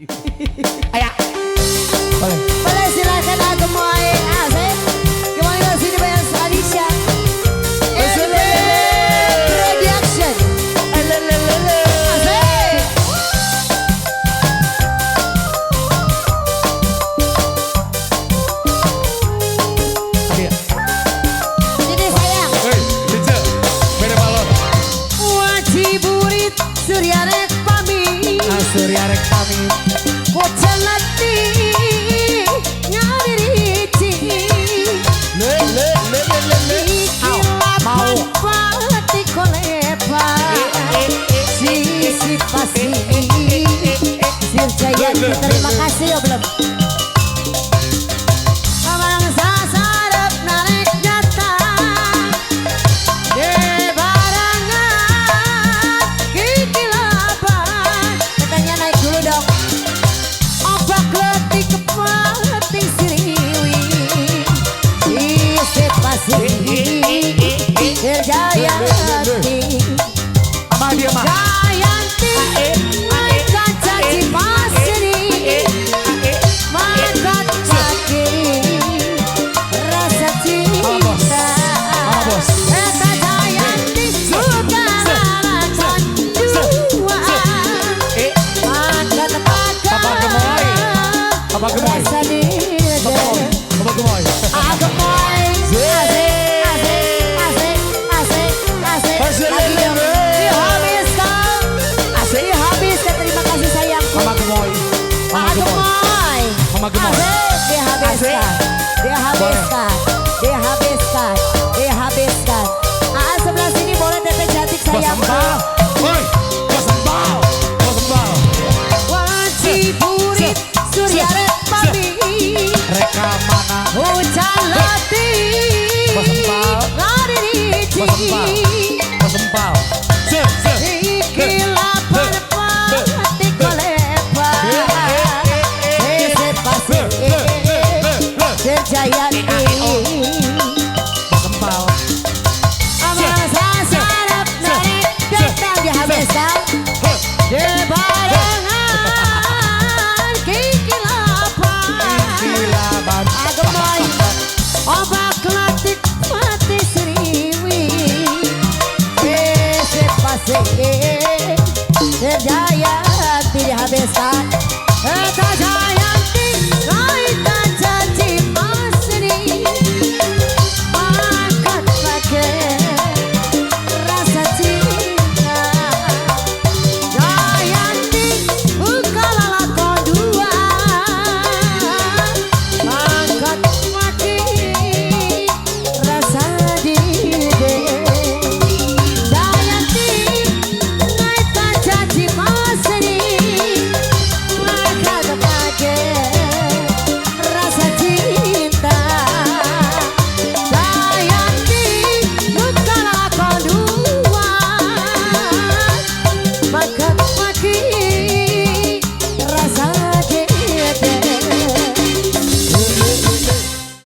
Ayo. Boleh. Boleh silakan Agemoy asik. Kembali masih di bayar Alicia. LB Production. Asik. Ini sayang. Hei, Cice, beda balon. Wajiburit Surya rek pamit. Surya rek pamit. Kocelati nyaririci. Le le le le le le. Mau. Pati kolepa. Sisi pasti. Sirjayanti terima kasih ya belum. Jayanti, Ama dia mah. Jayanti, maka caci pasiri, maka caci rasa cinta. Kata Jayanti suka alasan dua, maka tepakan rasa diri. Papa Gemoy. Agemoy. Dihabiskan, terima kasih sayangku. Mama Gemoy. Mama Gemoy. Mama Gemoy. Dihabiskan. Dihabiskan. Dihabiskan. Dihabiskan. Aa sebelah sini boleh teteh cantik sayangku. Woi, bos sembal. Wajiburit Surya rek pamit. Reka mana? Hujan letih. Bos sembal. Ngaririci. Bos sembal. Bos sembal. Se se. Jayanti Sempal. Masa sarap narik datang dihabiskan. Debarengan kikilapan. Agemoy ombak letik mati seriwi. Sese pase Jayanti dihabiskan.